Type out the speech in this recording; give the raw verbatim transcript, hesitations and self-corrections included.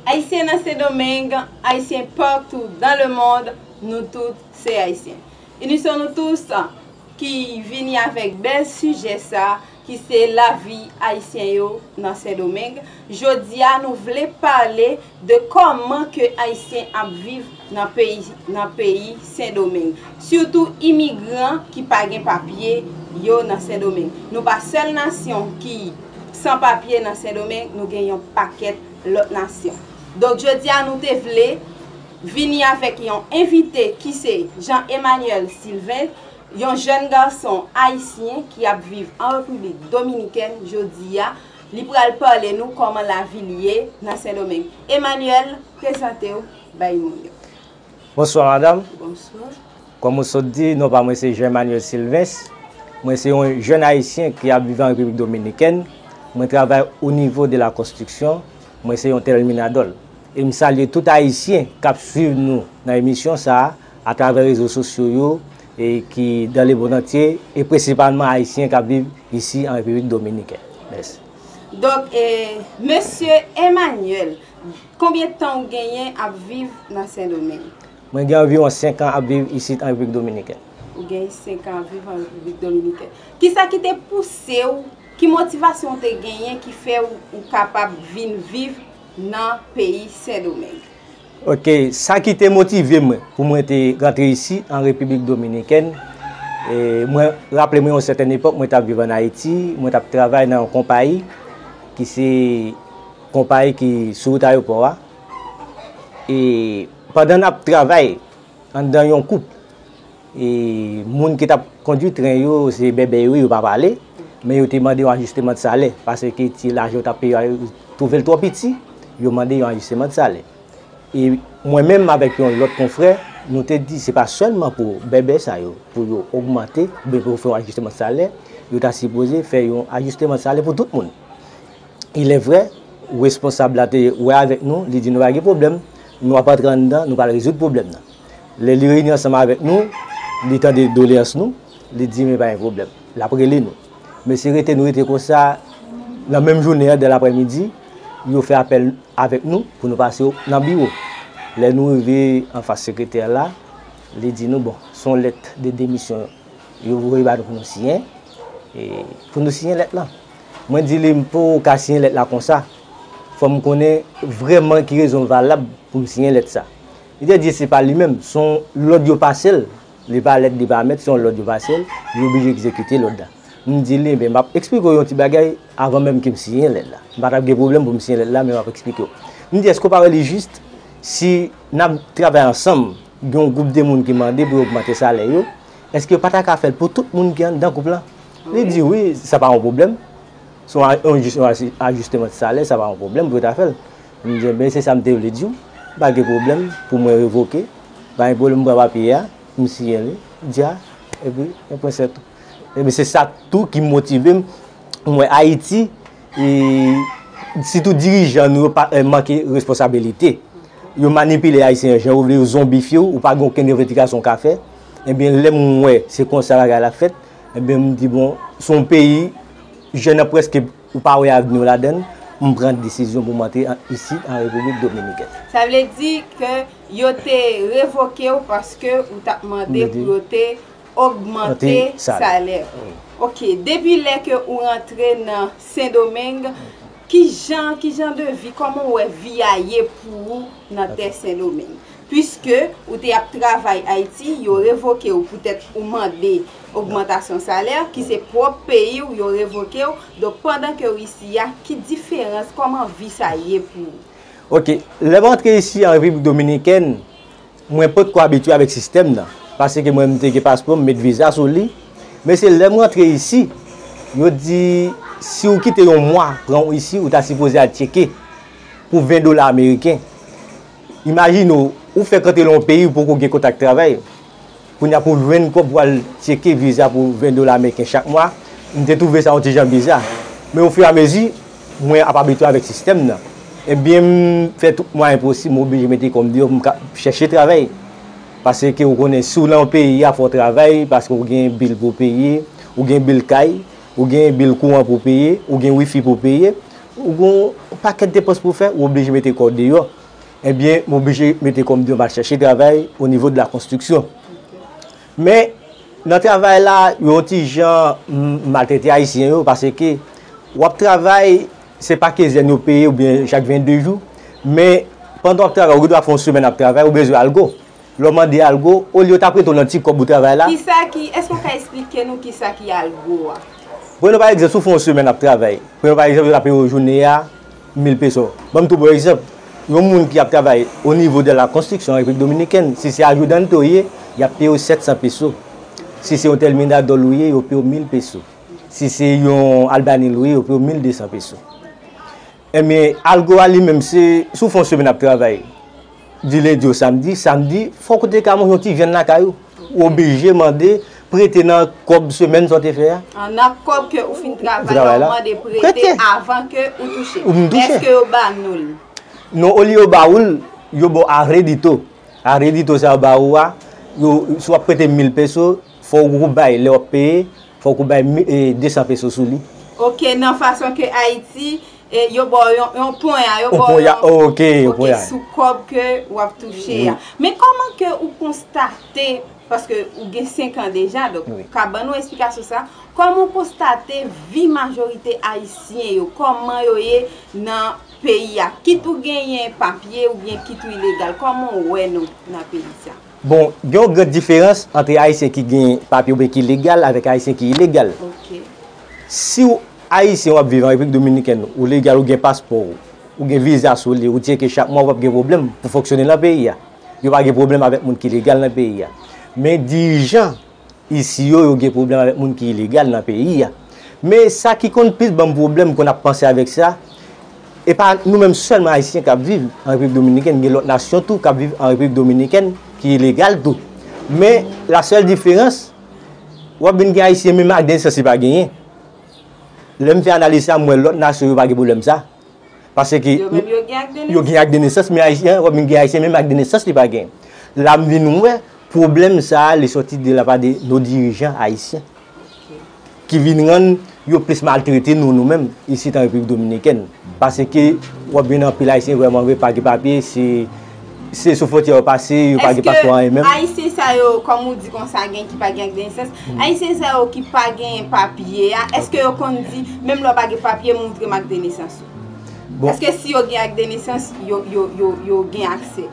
Ayisyen nan Sendomeng, Ayisyen partou dans le monde, nou tout se Ayisyen. Unissons-nous tous ki vini avèk bèl sijè sa, ki se lavi Ayisyen yo nan Sendomeng. Jodi a, nou vle pale de kòman ke Ayisyen ap viv nan peyi, nan peyi Sendomeng. Sitou imigran ki pa gen papye yo nan Sendomeng. Nou pa sèl nasyon ki san papye nan Sendomeng, nou gen yon pakèt lòt nasyon. Donk, jodi a, nou te vle vini avèk yon envite ki se Jean Emmanuel Sylvain, yon jèn gason ayisyen ki ap viv an Repiblik Dominikèn jodi a. Li pral pale nou kòman lavi l ye nan Sendomeng. Emmanuel, prezante w bay moun yo. Bonswa, madanm. Bonswa. Kòm ou sot di, non pa mwen se Jean Emmanuel Sylvain. Mwen se yon jèn ayisyen ki ap viv an Repiblik Dominikèn. Mwen travay o nivo de la konstriksyon. Mwen se yon tèminadòl. E m salye tout ayisyen k ap swiv nou nan emisyon sa a, atravè rezo sosyo yo, e ki dans le monde entier, e prensipalman ayisyen k ap viv isi an Repiblik Dominikèn. Mèsi. Donk, e, mesye Emmanuel, konbyen tan w genyen ap viv nan Sendomeng? Mwen gen anviwon senk an ap viv isit an Repiblik Dominikèn. Ou gen senk an ap viv an Repiblik Dominikèn. Kisa ki te pouse w, ki motivasyon w te genyen ki fè w, ou kapab vin viv nan peyi Sendomeng? Ok, sa ki te motive mwen pou mwen te rantre isi an Repiblik Dominikèn, e, mwen raple mwen yon sètèn epòk, mwen t ap viv ann Ayiti, mwen t ap travay nan yon konpayi ki se konpayi ki sou wout ayewopò a. E pandan n ap travay anndan yon koup, e moun ki t ap kondui tren yo, se bèbè yo ye, yo pa pale, men yo te mande yon ajisteman de salè, paske ti lajan yo t ap peye a, yo twouve l twò piti, yo mande yon ajisteman de salè. E mwen menm avèk yon lòt konfrè, nou te di se pa sèlman pou bèbè sa yo, pou yo ogmante, oubyen pou yo fè yon ajisteman de salè, yo ta sipoze fè yon ajisteman de salè pou tout moun. Il est vrai, responsab la te wè avèk nou, li di nou pa gen pwoblèm, nou ap antre anndan, nou pral rezoud pwoblèm nan. Lè li reyini ansanm avèk nou, li tande doleyans nou, li di men pa gen pwoblèm, l ap rele nou. Mesye rete, nou rete konsa, nan menm jounen an, dè laprèmidi, yo fè apèl avèk nou pou nou pase nan biwo. Lè nou rive anfas sekretè la, li di nou, bon, se yon lèt de demisyon yo voye ba nou pou nou siyen, e pou nou siyen lèt la. Mwen di li, m poko ka siyen lèt la konsa. Fò m konnen vrèman ki rezon valab pou m siyen lèt sa. Li te di se pa li menm, se yon lòd yo pase l, li pa lèt, li pa mèt, se yon lòd yo pase l, li oblije egzekite lòd la. M di li, men m ap eksplike w yon ti bagay avan menm ke m siyen lèt la. M pa t ap gen pwoblèm pou m siyen lèt la, men m ap eksplike w. M di, èske w pa wè li jis si n ap travay ansanm, gen yon gwoup de moun ki mande pou yo ogmante salè yo, èske yo pa ta ka fè l pou tout moun ki anndan koup lan? Li di, wi, sa pa yon pwoblèm. Se yon a-, yon jis-, yon aji-, ajisteman de salè, sa pa yon pwoblèm pou yo ta fè l. M di, enben, se sa m te vle di w. Pa gen pwoblèm pou mwen revoke. Pa gen pwoblèm, m pran papye a, m siyen li, dja, epi, e pwen sèt. Ebyen, se sa tou ki motive m. M wè Ayiti, e, sitou dirijan nou yo pa, e, manke responsabilite. Yo manipile Ayisyen an jan yo vle, yo zonbifye w, ou pa gen okenn revandikasyon w ka fè. Ebyen, lè m wè se konsa bagay la fèt, ebyen, m di, bon, se yon peyi, jèn an prèske ou pa wè avni w ladan l, m pran desizyon pou m antre an, isit, an Repiblik Dominikèn. Sa vle di ke yo te revoke w paske ou t ap mande pou yo te ogmante salè. Wi. Ok, depi lè ke ou rantre nan Sendomeng, ki jan, ki jan de vi, kòman w wè vi a ye pou ou nan tè Sendomeng? Piske ou te ap travay Ayiti, yo revoke w poutèt ou mande ogmantasyon salè, ki se pwòp peyi w, yo revoke w. Donk, pandan ke w isi a, ki diferans, kòman vi sa ye pou ou? Ok, lè m rantre isi an Repiblik Dominikèn, mwen potko abitye avèk sistèm nan, paske mwen m te gen paspò, m met viza sou li. Men se lè m rantre isi, yo di, si w kite yon mwa pran w isi, ou ta sipoze al tcheke pou ven dola ameriken. Imajine w, ou fèk rantre nan yon peyi, ou poko gen kontak travay. Kounye a pou w jwenn kòb pou al tcheke viza pou ven dola ameriken chak mwa, m te twouve sa yon ti jan biza. Men ofiramezi, mwen ap abitye avèk sistèm nan. Ebyen, m fè tout mwayen posib, m oblije mete kò m deyò pou m ka chèche travay. Paske ou konnen, si w nan yon peyi a, fò w travay, paske ou gen bil pou w peye, ou gen bil kay, ou gen bil kouran pou w peye, ou gen wifi pou w peye. Ou gen yon pakèt depans pou w fè, ou oblije mete kò w deyò. Ebyen, m oblije mete kò m deyò, m al chèche travay o nivo de la konstriksyon. Men, nan travay la, yo yon ti jan m, maltrete Ayisyen yo, paske w ap travay, se pa kezèn yo peye oubyen chak vennde jou, men pandan w ap travay, ou gen dwa fè yon semèn ap travay, ou bezwen algo. Lè w mande algo, olye yo ta prete w nan ti kòb ou travay la. Kisa ki, èske w ka esplike nou kisa ki algo a? Pran nou pa egzanp, si w fè yon semèn ap travay. Pran nou pa egzanp, yo ta peye w jounen a mil peso. Ban m tou ba w egzanp. Yon moun ki ap travay o nivo de la konstriksyon an Repiblik Dominikèn, si se ayudante w ye, y ap peye w sèt san peso. Si se yon terminadòl ou ye, yo peye w mil peso. Si se yon albanil ou ye, yo peye w mil de san peso. Ebyen, algo a li menm, se si w fè yon semèn ap travay, di lendi o samdi, samdi, fòk ou te ka manje yon ti vyann lakay ou. Ou oblije mande prete nan kòb semèn sa w te fè a. An, nan kòb ke ou fin travay la, ou mande prete avan ke ou touche. Ou m touche. Èske yo ba nou l? Non, olye yo ba ou l, yo ba w arredito. Arredito sa yo ba ou a, yo, si w ap prete mil peso, fòk ou bay, lè w ap peye, fòk ou bay mi, e, de san peso sou li. Ok, nan fason ke Ayiti, e, yo ba w yon, yon ponya, yo ba w yon, ok, yon ponya sou kòb ke w ap touche a. Men kòman ke ou konstate, paske ou gen senk an deja, donk ou ka ban nou esplikasyon sa, kòman w konstate vi majorite Ayisyen yo, kòman yo ye nan peyi a? Kit ou genyen papye oubyen kit ou ilegal, kòman w wè nou nan peyi sa? Bon, gen yon gran diferans ant Ayisyen ki gen papye oubyen ki legal avèk Ayisyen ki ilegal. Si w Ayisyen w ap viv an Repiblik Dominikèn, ou legal, ou gen paspò w, ou gen viza sou li, ou tcheke chak mwa, w p ap gen pwoblèm pou fonksyone nan peyi a. Yo pa gen pwoblèm avèk moun ki legal nan peyi a. Men dirijan isi yo, yo gen pwoblèm avèk moun ki ilegal nan peyi a. Men sa ki konn plis ban m pwoblèm, m konn ap panse avèk sa, e pa nou menm sèlman Ayisyen k ap viv an Repiblik Dominikèn, gen lòt nasyon tou k ap viv an Repiblik Dominikèn ki ilegal tou. Men la sèl diferans, w ap vin gen Ayisyen menm ak de nesans li pa genyen. Lè m fè analiz sa, m wè lòt nasyon yo pa gen pwoblèm sa. Paske yo gen ak de nesans, men Ayisyen, w ap vin gen Ayisyen menm ak de nesans li pa gen. La m vin wè pwoblèm sa a, li sòti de la pa de nos dirijan ayisyen ki vin rann yo plis maltrete nou, nou menm, isit an Repiblik Dominikèn. Paske w ap jwenn anpil Ayisyen vrèman vre pa gen papye, se, se sou fwontyè yo pase, yo pa gen paspò anyen menm. Èske Ayisyen sa yo, kòm ou di konsa, gen ki pa gen ak de nesans, Ayisyen sa yo ki pa gen papye a, èske yo konn di, menm lè w pa gen papye, montre m ak de nesans ou? Èske si yo gen ak de nesans, yo, yo, yo, yo gen aksè?